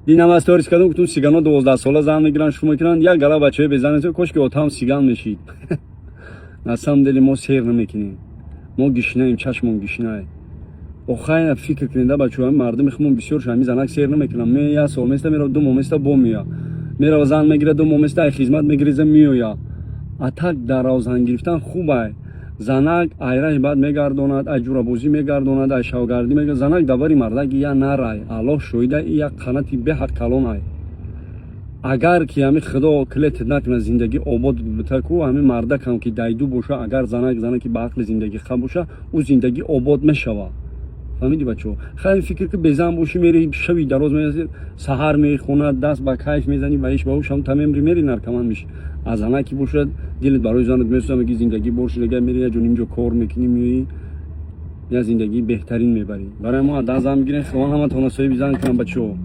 Динам сторис кардам, гуфтум, сигано 12 сола зан мегиранд, шу мекунанд, як гала бачаҳои безан, кошки отам сиган мешид. На самом деле мо сер намекунем, мо гишнаем, чашмон гишнае. Охайна фикр кунед, бачаҳо, мардуми хумон бисёр ҳами занак сер намекунам. Ме як сол места мерава, 2 моҳ места бо мея, мерава, зан мегира, 2 моҳ места, ай хизмат мегиреза, меоя. А так дарав зан гирифтан хубай. Занак айраҳи бад мегардонад, ай ҷурабозӣ мегардонад, ай шавгардӣ мегардонад. Занак давари мардак я нарай, Аллоҳ шоҳида, як қанати беҳад калонай. Агар ки ҳами Худо клетет накунад, зиндагӣ обод битаку, ҳами мардакам ки дайду боша, агар занак занаки ба ақли зиндагӣ хам боша, ӯ зиндагӣ обод мешавад. Фаҳмиди, бачаҳо? Хайр, фикр ки безан бошӣ, мери, шави дароз меяси, саҳар мехона, даст ба кайф мезанӣ, ба иш ба ӯ, шам тамемри, мери, наркоман мешӣ. А занаки бошад, дилат барои занат месӯза, меги зиндагӣ боши, дега мери, як ҷо нимҷо кор мекунӣ, меоӣ, як зиндагии беҳтарин мебарӣ. Барои мо дан зан мегирем. Худованд ҳаматона соҳиби зан кунам, бачаҳо.